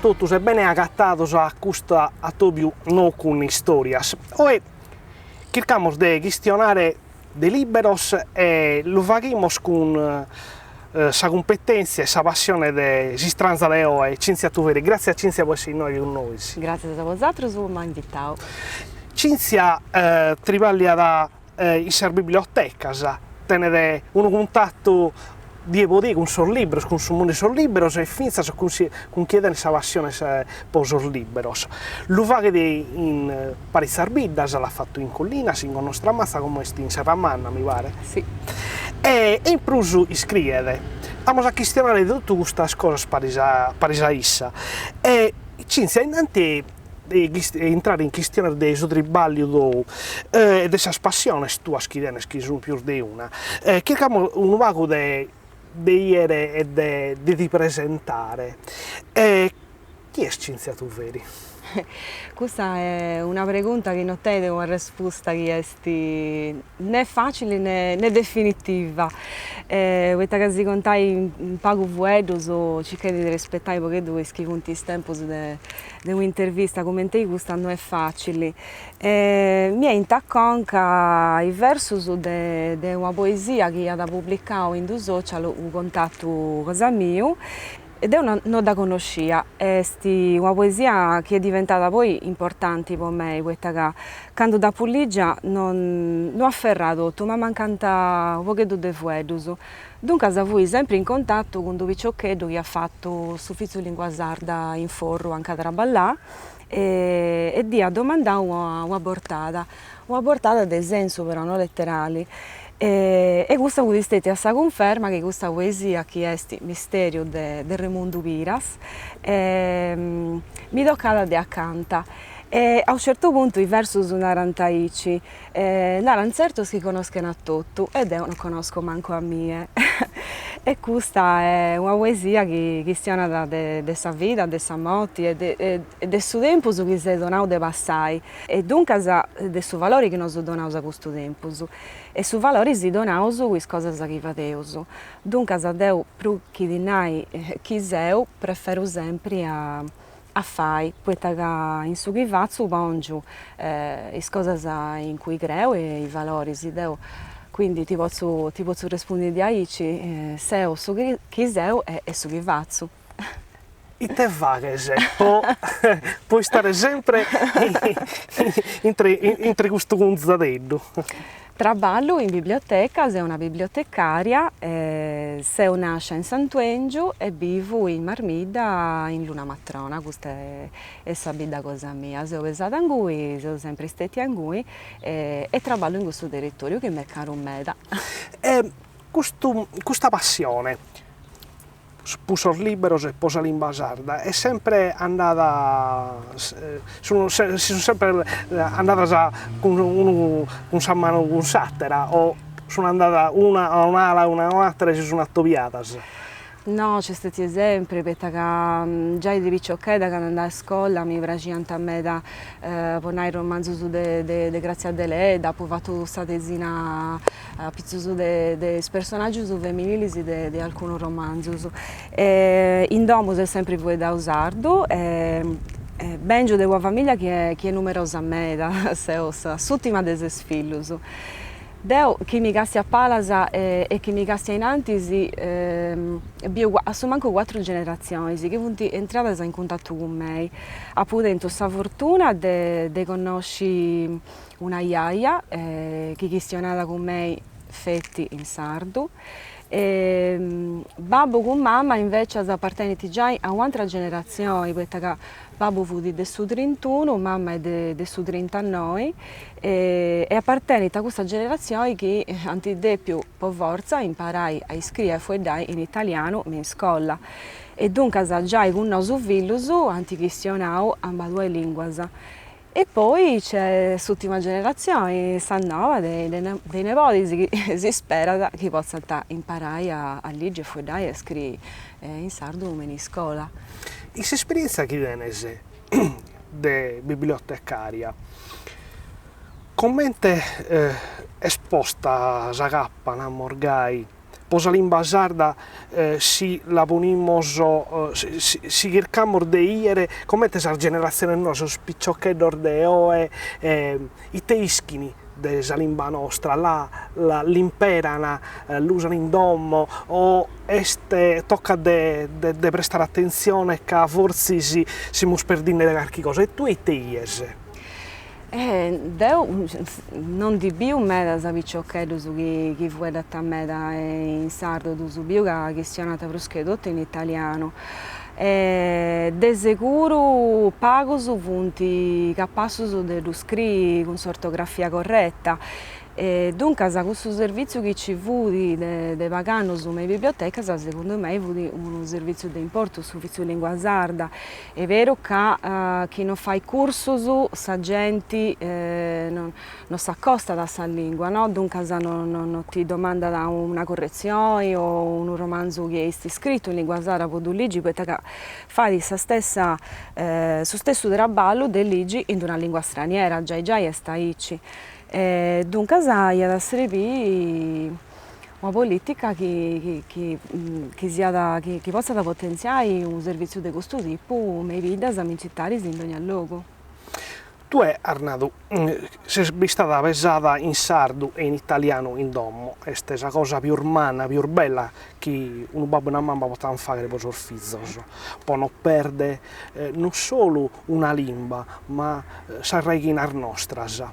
totus e bene agatados a custu atobiu nou cun Istòrias. Oe chircamus de chistionare de liberos e lu faghimus cun sa cumpetèntzia e sa passione de s'istranza de oe, Cinzia Tuveri. Gràtzias Cinzia po essi innoi cun nois. Gràtzias a bosatrus po m'ai invitau. Cinzia triballiat in sas bibliotecas, tenet unu cuntatu die po die cun sos libros, cun su mundu 'e sos libros e fintzas cun si cun chie tenet sa passione po sos libros. Lu faghet in paritzas biddas, l'at fatu in Collinas, in Gonnostramatza, como est in Serramanna, mi paret. Si. E in prus iscriet. Amus a chistionare de totu custas cosas paris a paris a issa. E Cinzia, innanti de intrare in chistiones de su triballiu tou e de sas passiones tuas chi tenes, chi sun pius de una, chircamus unu pagu de de 'iere e de de ti presentare. Chi est Cinzia Tuveri? Custa est una pregunta chi no tenit una respusta chi est ne facili ne definitiva, poita ca si contai in pagu fueddus, circhendi de rispetai u' pogheddu is chi funt is tempus de de un'intervista cumenti custa no est facili. Mi 'enint a conca is versus de de una poesia chi iat publicau in d'u social unu contatu cosa miu e deu no no dda connoscia, est una poesia chi est diventada poi importanti po mei, poita ca candu dd'apu ligia non no aferrà totu, ma mancant u' pogheddu de fueddus Duncas fui sempri in contatu cun d'u piciocheddu chi at fatu s'ufitziu lingua sarda in Forru anca traballà e dd'ia domandau una bortada, una bortada de sensu però no letterali e custa fut stetia sa cunferma chi custa poesia chi est Misteriu de Remundu Piras mi tocat de acanta e a u' certu puntu is versus narant aici Naran tzertos chi conoschen a totu e deo no conosco mancu a mie. E custa est una poesia chi chistionat de sa vida, de sa morti e de de su tempus chi s'est donau de passai e duncas de su valori chi nosu donaus a custu tempus e su valori si donaus cun is cosas chi fadeus. Duncas deu prus chi ti nai chi seu preferu sempri a a fai, poita ca in su chi fatzu pòngiu is cosas in cui creu e is valoris, deu quindi ti potzu ti potzu respundi diaici, seu su chi seu e su chi fatzu. Ite faghes po po istare sempre intre intre custu cunzadeddu? Traballu in biblioteca, seu una bibliotecaria, seu nascia in Santu 'Engiu e bivu in Marmidda in Lunamatrona, custa est sa bidda cosa mia, seu pesada ingui, seu sempri stetia ingui e traballu in custu territoriu chi m'est caru meda. E custu custa passione po sos liberos e po sa limba sarda est sempre andada sun si sun sempre andadas cun unu cun sa manu cun s'atera o sun andadas una a un'ala una a un'atera e si sun atobiadas? No, nc'est stetia sempri, poita ca giai de piciochedda candu andà a iscola mi praxiant meda po nai romanzus de de Grazia Deledda, apu fatu sa tesina apitzus de de is personaggius feminilis de de alcunus romanzus. In domu s'est sempri fueddau sardu e bengiu de una familia chi est chi est numerosa meda, seu s'urtima de ses fillus. Deu chi mi castiu a palas e chi mi castiu a in antis biu a su mancu cuatru generatzionis chi funt intradas in cuntatu cun mei. Apu tentu sa fortuna de de connosci una jaja chi chistionat cun mei feti in sardu e babbu cun mama invecias apartenint giai a u'atera generatzioni poita ca babbu fut de su trintunu, mama est de su trintanoi e apartenint a cussa generatzioni chi ant depiu po fortza imparai a iscriri e a fueddai in italianu me in iscola e duncas giai cun nosu fillus ant chistionau ambaduas linguas E poi c'est s'ùrtima generatzioni, sa noba de de is nebodis chi si sperat chi potzant imparai a ligi a fueddai e a scriri in sardu me in iscola. In s'esperientzia chi tenes de bibliotecaria, comente est posta sa capa, namus gai? Po sa limba sarda si la ponimus, si chircamus de 'iere comente sas generatziones noas, sos piciocheddos de oe ite ischin de sa limba nostra, la l'imperan, l'usan in domo o est tocat de de prestare atentzione ca fortzis semus perdinde carchi cosa, e tue ite 'ies? Deu non ndi biu medas piciocheddus chi chi fueddant meda in sardu, ddus biu ca chistionant prus che totu in italianu. De seguru pagus funt capassus de ddu scriri cun s'ortografia corretta E duncas cussu servìtziu chi ci fut de de pag'annus me is bibliotecas segundu mei fut unu servìtziu de importu, s'ufìtziu lingua sarda. Est beru ca chi no fait cursus sa genti no no s'acostat a sa lingua no, duncas no no ti domandat una curretzioni o unu romanzu chi est scritu in lingua sarda po ddu ligi poita ca fait sa stessa su stessu traballu de ligi in d'una lingua straniera, giai giai est aici. E duncas iat a srebì una politica chi chi chi siat chi potzat potentziai unu servìtziu de custu tipu me is biddas, me in citadis, in dogna logu. Tue as nadu, ses bistada pesada in sardu e in italianu in domo, est sa cosa pius manna, pius bella chi unu babbu e una mama potan fagher po sos fizos, po no perder non solu una limba, ma sas raighinas nostras.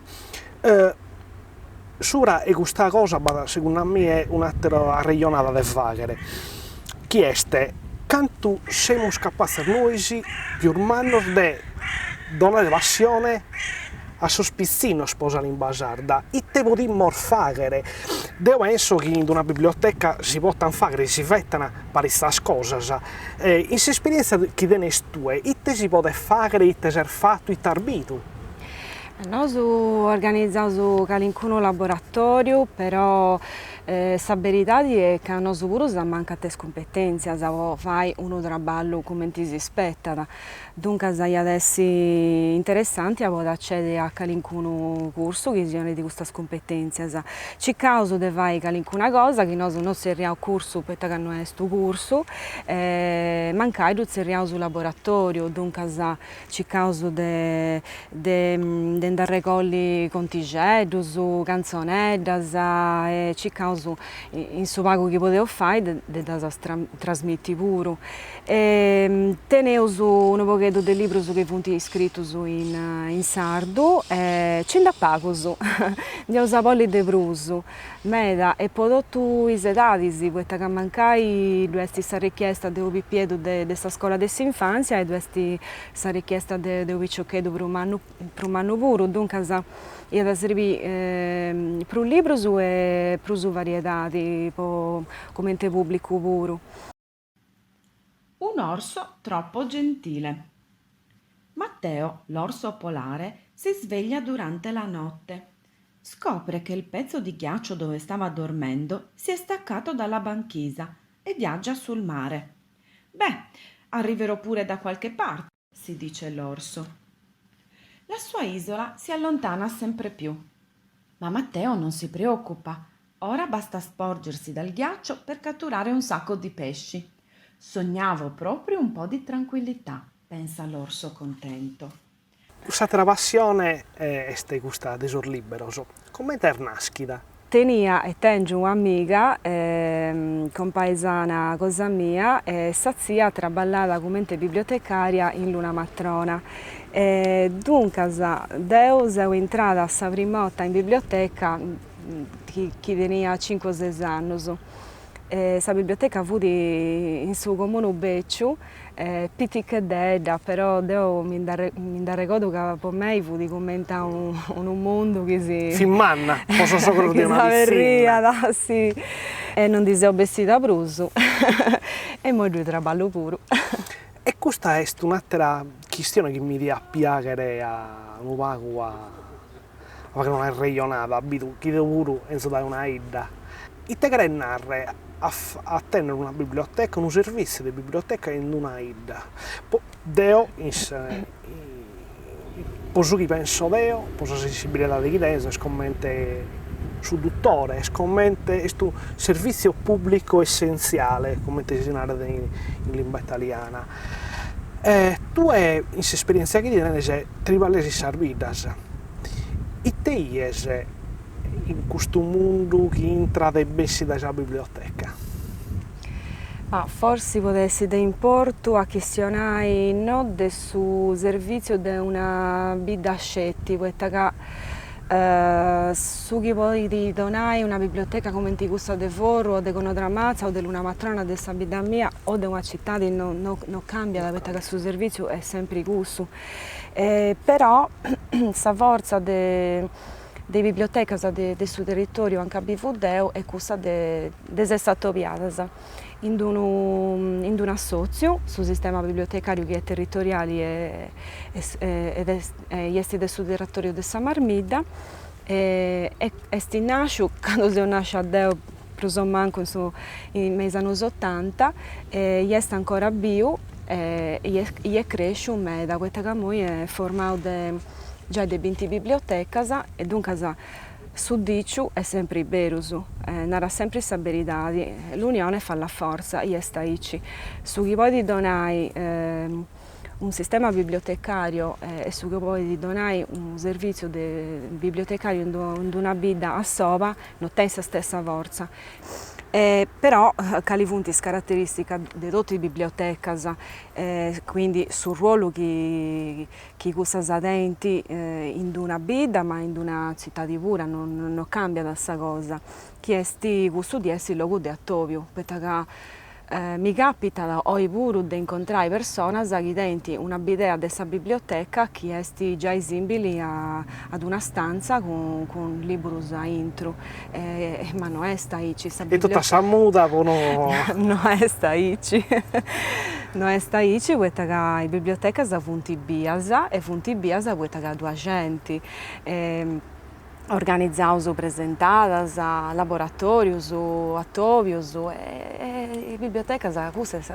Subra 'e custa cosa b'at segundu a mie un'àtera arrejonada de fàghere, chi est cantu semus capatzes nois pius mannos de donare passione a sos pitzinnos pro sa limba sarda, ite podimus fàghere? Deo penso chi in una biblioteca si potan fàghere, si fetan paritzas cosas, in s'esperientzia chi tenes tue, ite si podet fàghere, ite s'est fatu, ite as bidu? Nosu organizaus calincunu laboratoriu, però sa beridadi est ca a nosu puru s'ammancant is cumpetentzias po fai unu traballu cumenti si spetat, Duncas iat essi interessanti a podi accedi a calincunu cursu chi si 'onit custas cumpetentzias. Circaus de fai calincuna cosa chi nosu no tzerriaus cursu poita ca no est u' cursu, mancai ddu tzerriaus laboratoriu, duncas circaus de de de nd'arregolli contixeddus, cantzoneddas e circaus in su pagu chi podeus fai de ddas trasmiti puru. E teneus unu pogheddu de librus chi funt scritus in sardu e nci nd'at pagus, nd'eus a bolli de prus, meda e po totu is edadis, poita ca mancai ddu est sa richiesta de unu pipieddu de sa scola de s'infanzia e ddu est sa richiesta de unu piciocheddu prus mannu prus mannu puru, duncas iat a srebì prus librus e prus variedadi po cumenti pubblicu puru. Un orso troppo gentile. Matteo, l'orso polare, si sveglia durante la notte. Scopre che il pezzo di ghiaccio dove stava dormendo si è staccato dalla banchisa e viaggia sul mare. Beh, arriverò pure da qualche parte, si dice l'orso. La sua isola si allontana sempre più. Ma Matteo non si preoccupa. Ora basta sporgersi dal ghiaccio per catturare un sacco di pesci. Sognavo proprio un po' di tranquillità, pensa l'orso contento. S'àtera passione est custa de sos lìberos. Comente est nàschida? Tenia e tèngiu un'amiga compaesana cosa mia e sa tzia traballat cumenti bibliotecària in Lunamatrona e duncas deu seu intrada sa prima 'orta in biblioteca chi tenia cincu o ses annus e sa biblioteca fut in su comunu beciu Piticheddedda, però deu mi nd'arregodu ca po mei fut cumenti a unu mundu chi si. Fit manna po sos ogros de una pitzinna. Chi s'aberriat, si. E non ndi seu bessida prus e immoi ddui traballu puru. E custa est un'àtera chistione chi mi diat piàghere a unu pagu a fagher un'arrejonada, bidu chi deo puru 'enzo dae una 'idda. Ite cheret narrer a a tenner una biblioteca, unu servìtziu de biblioteca in una 'idda? Po deo in po su chi penso deo, po sa sensibilidade chi tenzo, est comente. su dutore, est comente, est unu servizio pubblico essentziale, comente si narat in limba italiana. E tue in s'esperientzia chi tenes triballes in sas biddas, ite 'ies in custu mundu chi intrat e bessit dae sa biblioteca? Ma forsi podet essi de importu a chistionai no de su servìtziu de una bidda sceti, poita ca su chi podit donai una biblioteca cumenti cussa de Forru o de Gonnostramatza o de Lunamatrona de sa bidda mia o de una citadi no no cambiat poita ca su servìtziu est sempri cussu. Però sa fortza de de is bibliotecas de su territoriu anca bivu deu est cussa de de s'essi atobiadas in d'unu in d'unu assotziu, su sistema bibliotecariu chi est territoriali e est de su territoriu de sa Marmidda e est nasciu candu seu nascia deu prus o mancu in su me is annus otanta e est ancora biu e est cresciu meda poita ca immoi est formau de giai de binti bibliotecas e duncas su diciu est sempri berus, narat sempri sa beridadi, l'unione fa la forza, i est aici. Su chi podit donai unu sistema bibliotecario e su chi podit donai unu servitziu de bibliotecariu in d'una bidda a sola no tenit sa stessa fortza. Però cali funt is carateristicas de totu is bibliotecas, quindi su ruolu chi chi cussas tenint in d'una bidda ma in d'una tzitadi puru no cambiat sa cosa, chi est cussu di essi logu de atobiu, poita ca mi capitat oi puru de incontrai personas chi tenint una bidea de sa biblioteca chi est giai simbili a ad una stanza cun cun liburus aintru, ma no est aici sa E totu a sa muda po no. No est aici No est aici poita ca is bibliotecas funt bias e funt bias poita ca ddu at genti. Organizaus presentadas, laboratorius, atobius e is bibliotecas cussas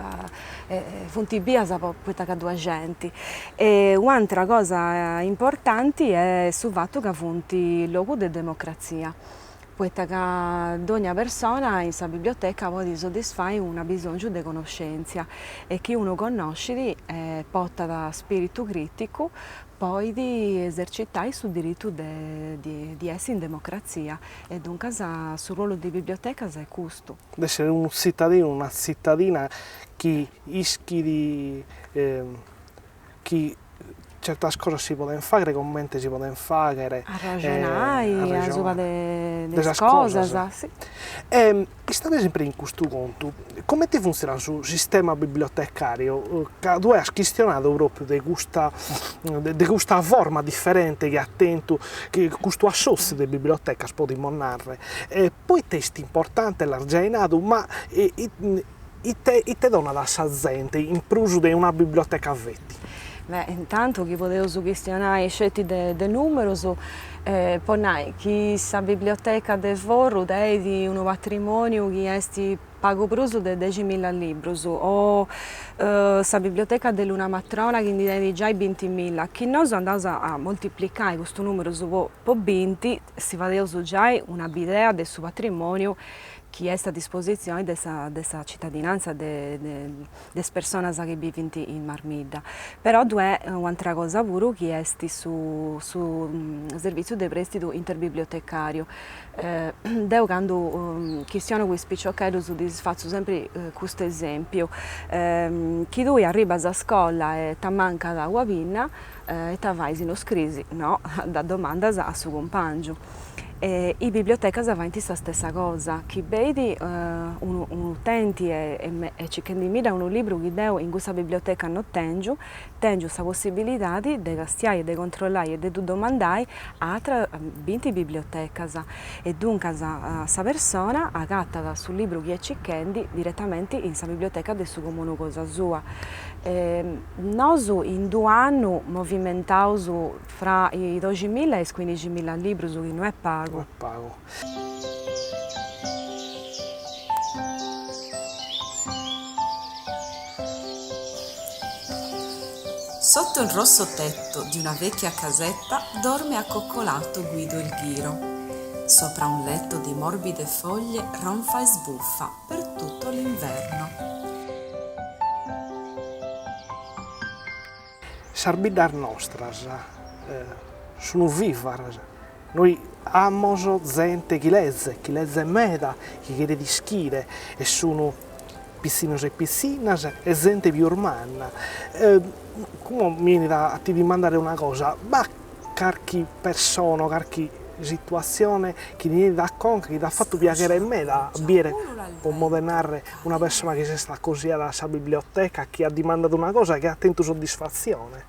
funt bias poita ca ddu at genti. E u'atera cosa importanti est su fatu ca funt logu de democratzia poita ca dogna persona in sa biblioteca podit soddisfai un'abisongiu de connoscentzia e chi unu connoscit e portat spiritu criticu podit esercitai su diritu de di essi in democratzia e duncas su ruolu de is bibliotecas est custu. De essere unu tzitadinu, una tzitadina chi ischit chi certas cosas si podent fagher, comente si podent fagher. Arraxonai asuba de is cosas, si. E istende sempre in custu contu, comente funtzionat su sistema bibliotecariu? Ca tue as chistionadu propriu de custa de custa forma diferente chi at tentu custu assotziu de bibliotecas, podimus narrer, e poite est importante l'as giai nadu, ma Ite ite donat a sa zente in prus de una biblioteca feti? Beh, intantu chi podeus chistionai sceti de de numerus, po nai chi sa biblioteca de Forru tenit unu patrimoniu chi est pagu prus de deximilla librus o sa biblioteca de Lunamatrona chi ndi tenit giai bintimilla, chi nosu andaus a moltiplicai custus numerus po po binti si fadeus giai una bidea de su patrimoniu chi est a dispositzioni de sa de sa citadinantza de de is personas chi bivint in Marmidda. Però ddu est u'atera cosa puru chi est su su servitziu de prestidu interbibliotecariu. Deu candu chistionu cun is piciocheddus ddis fatzu sempri custu esempiu, chi tui arribas a scola e t'ammancat una pinna, ita fais, no scrisi? No, dda domandas a su cumpangiu. E is bibliotecas faint sa stessa cosa, chi benit unu utenti e est circhendimidda unu libru chi deu in cussa biblioteca no tengiu, tengiu sa possibilidadi de castiai e de controllai e de ddu domandai a ateras binti bibliotecas e duncas sa persona agatat su libru chi est circhendi diretamenti in sa biblioteca de su comunu cosa sua. Nosu in d'u annu movimentaus Fra is doximilla e is cuindiximilla librus, chi no est pagu. No est pagu. Sotto il rosso tetto di una vecchia casetta dorme accoccolato Guido il Ghiro. Sopra un letto di morbide foglie ronfa e sbuffa per tutto l'inverno. Sas biddas nostras sun vivas, nois amos zente chi lezet, chi lezet meda, chi cheret ischire e sun pitzinnos e pitzinnas e zente pius manna. Como mi 'enit a ti dimandare una cosa, b'at carchi persona o carchi situatzione chi ti 'enit a conca, chi t'at fatu piaghere meda a biere, po modu 'e narrer, una persona chi s'est acosiada a sa biblioteca, chi at dimandadu una cosa e chi at tentu soddisfatzione.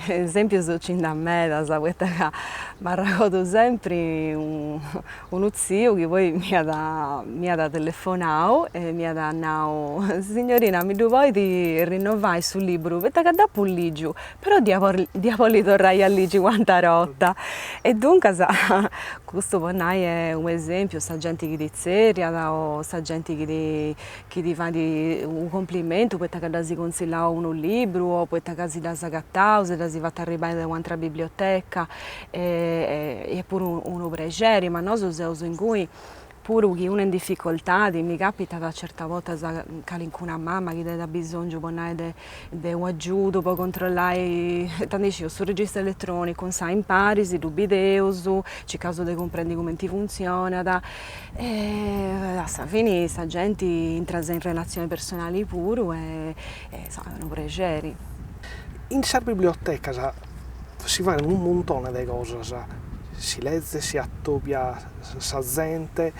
Esempius nci nd'at medas, poita ca m'arragodu sempri unu tziu chi poi m'iat m'iat telefonau e m'iat nau, signorina mi ddu podit rinnovai su liburu, poita ca dd'apu ligiu, però dd'ia dd'ia bolli torrai a ligi u'atera 'orta. E duncas custu po nai est u' esempiu, sa genti chi ti tzerriat o sa genti chi ti chi ti fait unu cumplimentu poita ca dd'as consillau unu libru o poita ca si dd'as agatau, si dd'as fatu arribai de u'atera biblioteca e est puru unu prexeri, ma nosu seus inguni puru chi unu est in dificoltadi, mi capitat certas bortas calincuna mama chi tenit abisongiu po nai de de u' agiudu po controllai, ita ndi sciu, su registru eletronicu, insaras impari si ddu bideus, circaus de cumprendi cumenti funtzionat e a sa fini sa genti intrat in relatzioni personali puru e insoma est unu prexeri. In sas bibliotecas si faghen unu muntone de cosas, si lezet, si atobiat sa zente,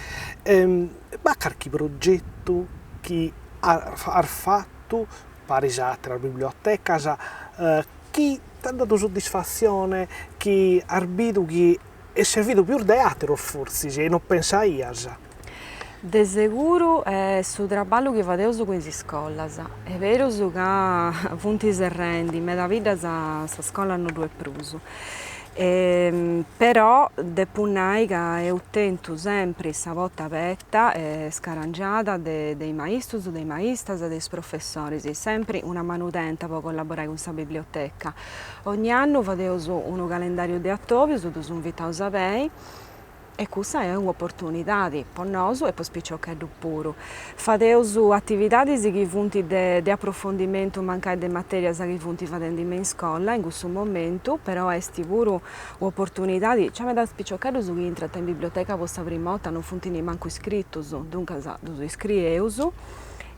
b'at carchi progetu chi as fatu paris a ateras bibliotecas chi t'at dadu soddisfatzione, chi as bidu chi est servidu pius de ateros fortzis e non pensaias. De seguru est su traballu chi fadeus cun is iscolas, est berus ca funt serrendi, in meda biddas sa scola no ddu est prus, però depu nai ca eus tentu sempri sa porta aberta e scarangiada de de is maistus, de is maistas, de is professoris, sempri una manu tenta po collaborai cun sa biblioteca. Ogni annu fadeus unu calendariu de atobius, ddus invitaus a bei E cussa est un'oportunidadi po nosu e po is piciocheddus puru. Fadeus atividadis chi funt de de aprofondimentu mancai de materias chi funt fadendi me in scola in cussu momentu, però est puru un'oportunidadi, nc'at medas piciocheddus chi intrant in biblioteca po sa prima 'orta, non funt nimancu iscritus, duncas ddus iscrieus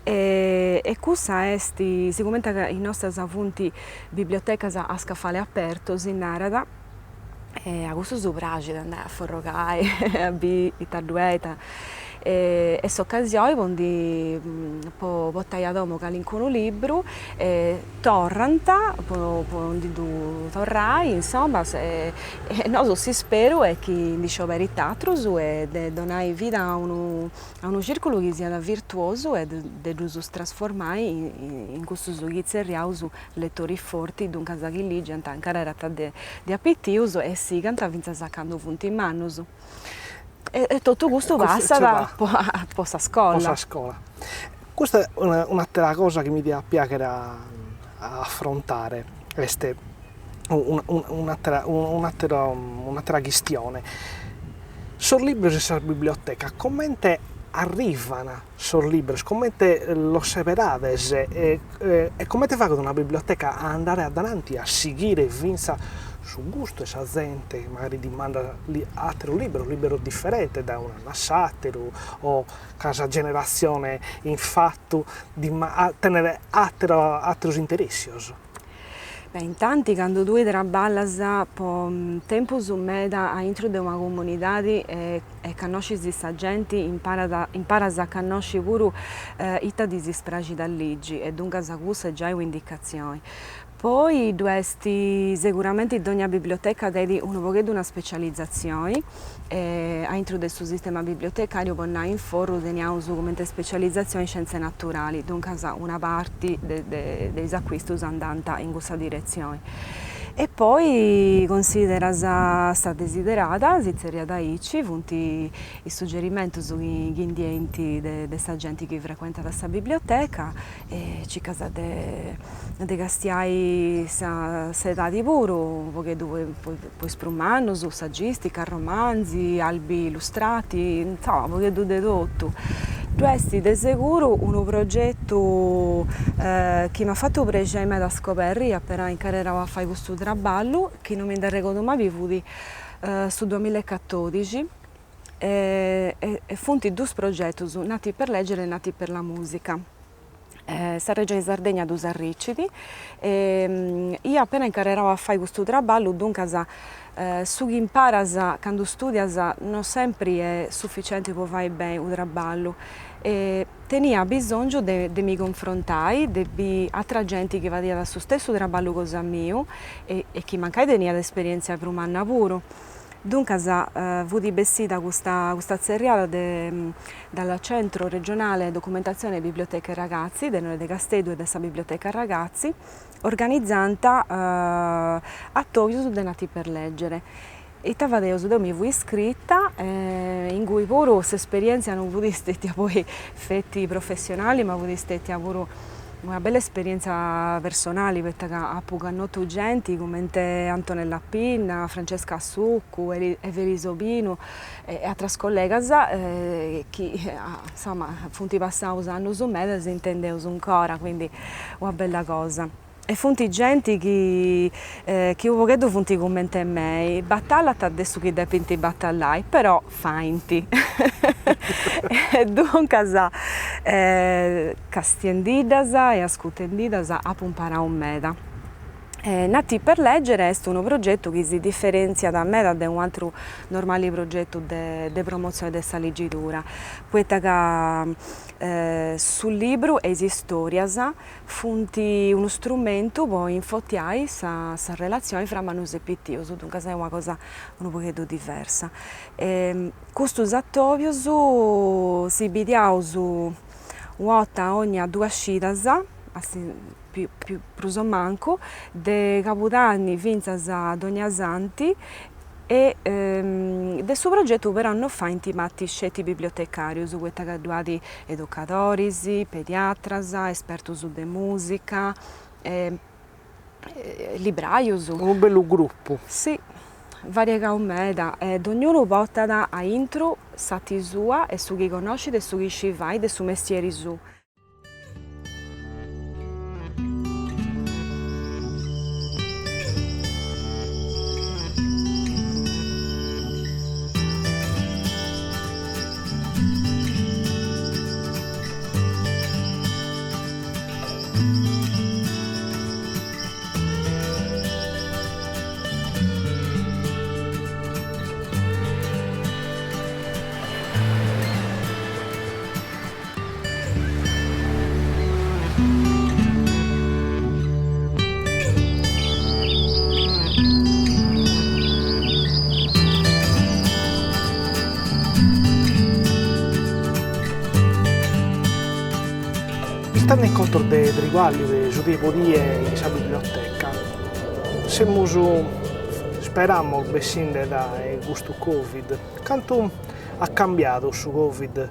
e cussa est, sigumenti ca is nostras funt bibliotecas a scaffale aperto si narat, E a cussus praxit andai a forrogai, a biri ita ddu est, ita est s'ocasioni po ndi po portai a domu calincunu libru e torrant po po ndi ddu torrai, insoma, e nosu s'isperu est chi ndi scioberint atrus e de donai vida a unu a unu circulu chi siat virtuosu e de ddus trasformai in cussus chi tzerriaus Letori forti, duncas chi ligiant incarrerant de a pitius e sigant fintzas a candu funt mannus. E totu custu passat po sa scola. Po sa scola. Custa est un'atera cosa chi mi diat piaghere a afrontare, est un'atera un'atera chistione. Sos libros in sas bibliotecas comente arrivan sos libros, comente los seberades e e comente faghet una biblioteca a andare a davanti a sighire fintzas su gustu 'e sa zente chi magari dimandat ateros libros, libros diferentes dae un'annu a s'ateru o ca sa generatzione in fatu tenet ateros interessios. Beh, intanti candu tui traballas po tempus meda aintru de una comunidadi e e cannoscis sa genti imparat imparas a cannosci puru ita ddis praxit a ligi e duncas cussa est giai un'indicatzioni. Poi ddu est seguramenti dogna biblioteca tenit unu pogheddu una specializatzioni e aintru de su sistema bibliotecariu po nai in Forru teniaus cumenti specializatzioni scienze naturali, duncas una parti de de is acuistus andant in cussa diretzioni. E poi consideras sa desiderada, si zerriat aici, funt is suggerimentus chi ndi 'enint de sa genti chi frecuentat sa biblioteca e circas de de castiai sa s'edadi puru, unu pogheddu po is prus mannus, saggistica, romanzi, albi illustrati, insoma unu pogheddu de totu. Ddu est de seguru unu progetu chi m'at fatu prexeri meda a scoberri apena incarrerau a fai custu traballu, chi no mi nd'arregodu mabi fut su duamilla e catodixi e funt dus progetus, Nati per leggere e Nati per la musica. Sa Regioni Sardegna ddus arricit e ia apena incarrerau a fai custu traballu, duncas su chi imparas candu studias no sempri est suficienti po fai beni u' traballu e tenia abisongiu de de mi confrontai, de biri atra genti chi fadiat su stessu traballu cosa miu e chi mancai teniat esperientzia prus manna puru Duncas fut bessida custa custa tzerriada de dal Centro Regionale Documentazione Biblioteche Ragazzi de innoi de Casteddu e de sa Biblioteca Ragazzi, organizant atobius de Nati per leggere. Ita fadeus, deu mi fui iscrita e ingui puru s'esperientzia non fut stetia poi feti professionali ma fut stetia puru Una bella esperienza personali poita ca apu connotu genti cumenti Antonella Pinna, Francesca Succu, Evelisa Obinu e atras collegas chi insoma funt passaus annus meda e s'intendeus 'ncora, quindi una bella cosa. E funt genti chi chi unu pogheddu funt cumenti mei, batallant de su chi depint batallai, però faint. E duncas castiendiddas e ascutendiddas apu imparau meda. Nati per leggere est unu progetu chi si diferentziat meda de u'atru normali progetu de promotzioni de sa ligidura, poita ca su libru e is istorias Funt unu strumentu po infotiai sa sa relatzioni fra mannus e pitius, duncas est una cosa unu pogheddu diversa. Custus atobius si bidiaus u' 'orta 'onnia duas cidas, prus o mancu, de cabudanni fintzas a donniasanti E de su progetu però no faint parti sceti bibliotecarius, poita ca ddu at educadoris, pediatras, espertus de musica, libraius. Unu bellu grupu. Si, variegau meda e dognunu portat aintru s'arti sua e su chi connoscit e su chi scit fai de su mestieri suu. Istende in contos de tribagliu de su die po die in sa biblioteca, semus, isperamos, bessinde dae custu Covid. Cantu at cambiadu su Covid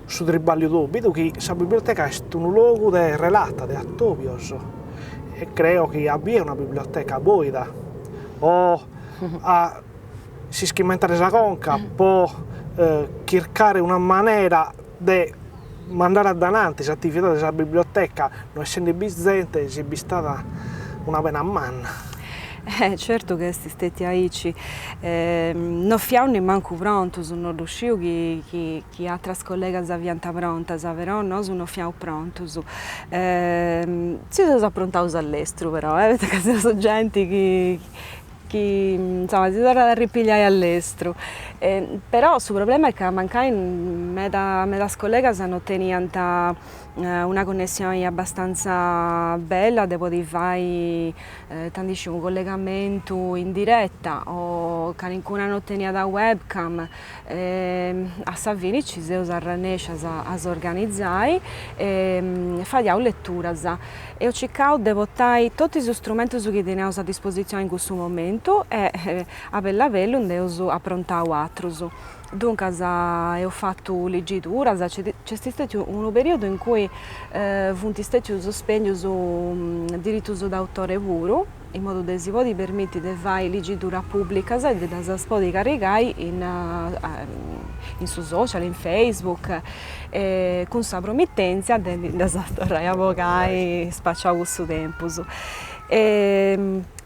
Su tribagliu tou, bidu chi sa biblioteca est unu logu de relata, de atobios, e creo chi a bier una biblioteca boida o a s'ischimentare sa conca po chircare una manera de mandare a dananti s'atividade de sa biblioteca, no essende bi zente, siat bistada una pena manna. Eh certu chi est stetia aici, no fiaus nimancu prontus, no ddu sciu chi chi chi atras collegas fiant prontas, però nosu no fiaus prontus. Si seus aprontaus a lestru però, poita ca seus genti chi. chi insoma si torrat a ripigliai a lestru. Però su problema est ca mancai meda medas collegas no teniant una connessioni abbastanza bella de podi fai ita ndi sciu unu collegamentu in diretta o calincuna no teniat webcam A sa fini ci seus arrannèscias a s'organizai e fadiaus leturas. Eus circau de portai totu is strumentus chi teneus a dispositzioni in cussu momentu e a bellu a bellu nd'eus aprontau atrus. Duncas eus fatu ligiduras, nc'est stetiu unu periodu in cui funt stetius suspendius diritus d'autore puru, in modu de si podi permiti de fai ligiduras pùblicas e de ddas podi carrigai in in su social, in Facebook, cun sa promitèntzia de ndi ddas torrai a bogai spaciau cussu tempus.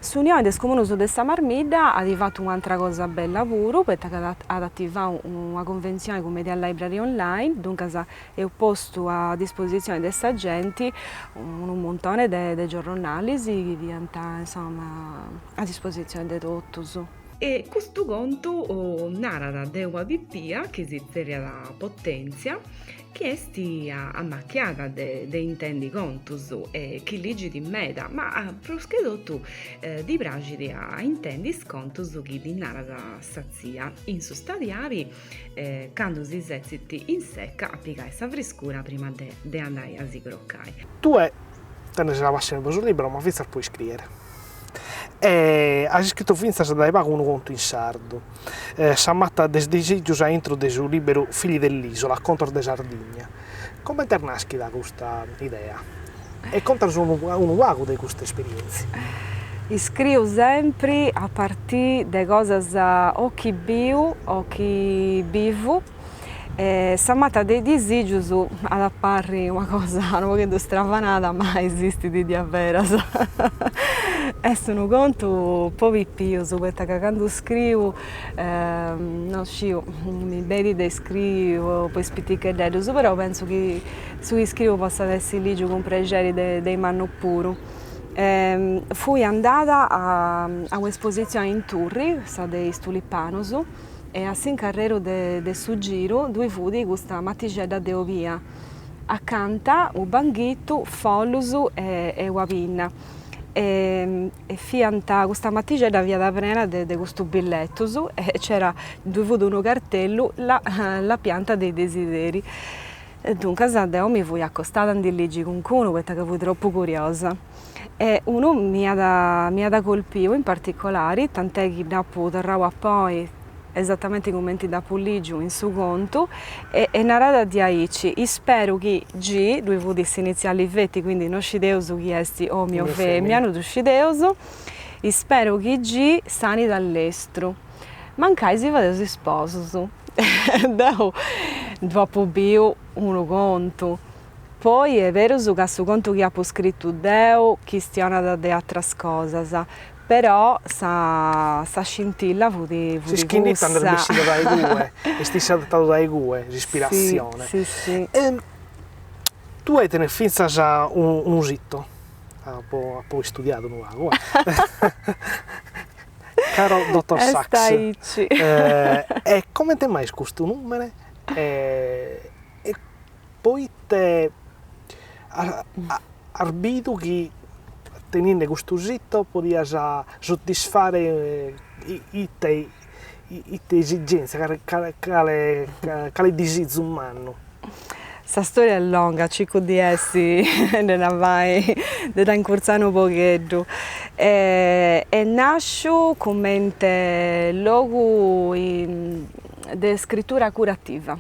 S'Unioni de is Comunus de sa Marmidda at fatu u'antra cosa bella puru, poita ca at ativau una conventzioni cun Media Library Online, duncas Eus postu a dispositzioni de sa genti unu muntone de giorronalis chi fiant insoma a dispositzioni de totus. E custu contu narat de una pipia chi si tzerriat Potenzia chi est amachiada de intendi contus e chi ligit meda, ma prus che totu ddi praxit a intendi is contus chi ddi narat sa tzia in su stadiali candu si setzit in s'eca a pigai sa friscura prima de andai a si crocai. Tue tenes sa passione pro su libru ma fintzas pro iscrìere. E as iscritu fintzas dae pagu unu contu in sardu, Sa mata de is disìgios a intro de su lìberu Figli dell'isola, contos de Sardigna. Comente est nàschida custa idea? E contas unu unu pagu de custa esperièntzia. Iscriu sempri a parti de cosas o chi biu o chi bivu e sa mata de is disìgius at a parri una cosa unu pogheddu stravanada ma esistit diaveras. Est unu contu po pipius poita ca candu scriu no sciu, mi benit de scriri po is piticheddeddus, però pentzu chi su chi scriu possat essi ligiu cun prexeri de is mannus puru. Fui andada a un'espositzioni in Turri, sa de is tulipanus, e a s'incarreru de su giru ddui fut custa matixedda de obia, acanta unu banghitu, follus e una pinna e fiant, custa matixedda fiat prena de custus billetus e nc'era, ddui fut unu cartellu la la pianta dei desideri E duncas deu mi fui acostada a ndi ligi cuncunu poita ca fui tropu curiosa e unu m'iat m'iat colpiu in particolari, tant'è chi dd'apu torrau a ponni esatamenti cumenti dd'apu ligiu in su contu e e narat diaici, isperu chi G, ddui fut s'initziali feti quindi no scideus chi est omini o femina, no ddu scideus, isperu chi G sanit a lestru. Mancai si fadeus isposus. Deu ddu apu biu unu contu. Poi est berus ca su contu chi apu scritu deu chistionat de atras cosas, però sa sa scintilla fut fut S'ischinditta nd'est cussa. bessida dae cue, est issatada dae cue s'ispiratzione. Si si. Tue tenes fintzas unu sito, apo apo istudiadu unu pagu Caro dottor Est Sax, aici. e comente mai custu nùmene e poite as bidu chi teninde custu sito podias soddisfare ite ite esigèntzia, cale cale disizu mannu. Sa storia est longa, circu di essi de dda fai, de dda incurtzai unu pogheddu. Est nasciu cumenti logu de scritura curativa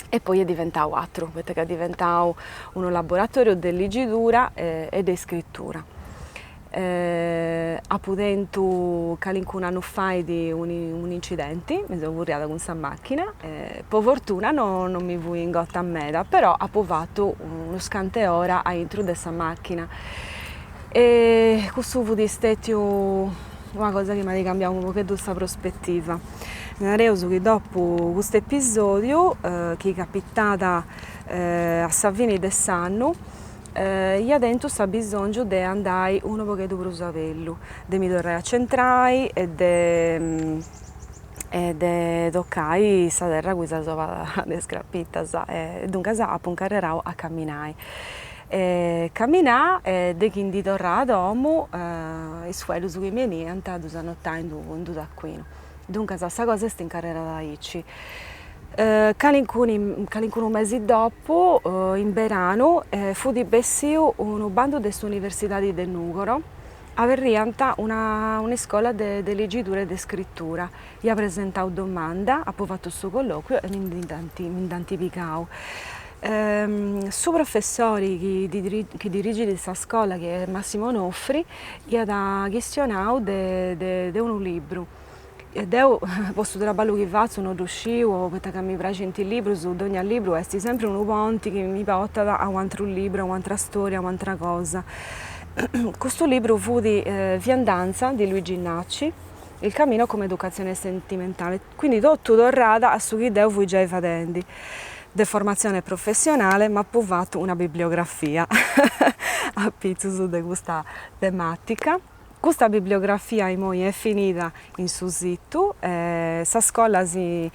e poi est diventau atru, poita ca est diventau unu laboratoriu de ligidura e de scritura. Apu tentu calincunu annu fait un'incidenti, mi seu furriada cun sa machina, po fortuna no no mi fui ingota meda, però apu fatu unus cant'e ora aintru de sa machina e cussu fut stetiu una cosa chi m'at cambiau unu pogheddu sa prospetiva. Nareus chi dopu custu episodiu chi capitat a sa fini de s'annu. Ia tentu s'abisongiu de andai unu pogheddu prus a bellu, de mi torrai a centrai e de e de tocai sa terra cun sa sola de is crapitas e duncas apu incarrerau a camminai. E camminà e de chi ndi torrà a domu is fueddus chi mi 'eniant ddus annotà in d'unu tacuinu. Duncas sa cosa est incarrerada aici. Calincunu calincunu mesi dopu, in beranu, fut bessiu unu bandu de s'Universidadi de Nugoro, aberriant una un'iscola de de ligidura e de scritura, ia presentau domanda, apu fatu su colloquiu e mi ndi dd'ant mi nd'ant pigau. Su professori chi chi dirigit sa scola, chi est Massimo Nofri, iat chistionau de de unu libru E deu po su traballu chi fatzu no ddu sciu o poita ca mi praxint is librus, dogna libru est sempri unu ponti chi mi portat a u'atru libru, a u'atra storia, a u'atra cosa. Custu libru fut Viandanza di Luigi Nacci, Il cammino come educazione sentimentale, quindi totu torrat a su chi deu fui giai fadendi. De formatzione professionale m'apu fatu una bibliografia apitzus de custa tematica Custa bibliografia imoi est finida in su situ, sa scola si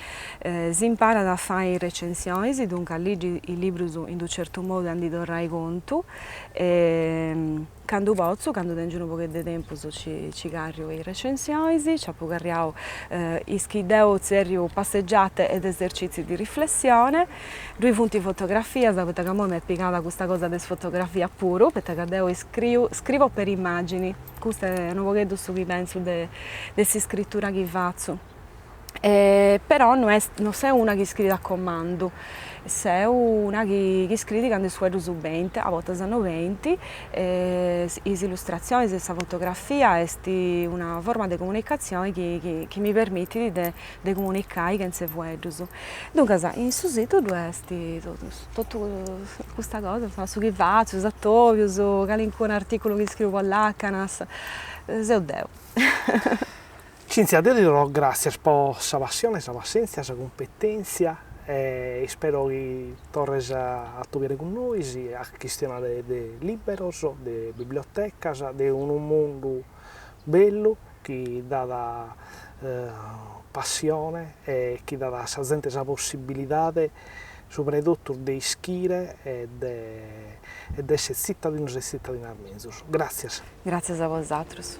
si imparat a fai recensionis, duncas ligi is librus in d'u certu modu e a ndi torrai contu e candu potzu, candu tengiu unu pogheddu de tempus ci ci carriu is recensionis, ci apu carriau is chi deu tzerriu passeggiate ed esercizi di riflessione Ddui funt fotografias, poita ca imoi m'est pigada custa cosa de is fotografias puru, poita ca deu iscriu, scrivo per immagini, custu est unu pogheddu su chi pentzu de de s'iscritura chi fatzu. Però no est, no seu una chi scriit a comandu, seu una chi chi scriit candu is fueddus benint, a bortas no benint, is illustratzionis e sa fotografia est una forma de comunicatzioni chi chi mi permitit de de comunicai chentze fueddus. Duncas in su situ ddu est totu custa cosa, insoma, su chi fatzu, is atobius, calincunu articulu chi scriu po Làcanas, seu deu. Cinzia, deu ti torro gràtzias po sa passione, sa passentzia, sa cumpetèntzia e ispero chi torres a atobiare cun nois a chistionare de liberos, de bibliotecas, de unu mundu bellu chi dat passione e chi dat a sa zente sa possibilidade subra 'e totu de ischire e de e de esser tzitadinos e tzitadinas menzus. Gràtzias. Gràtzias a bosatrus.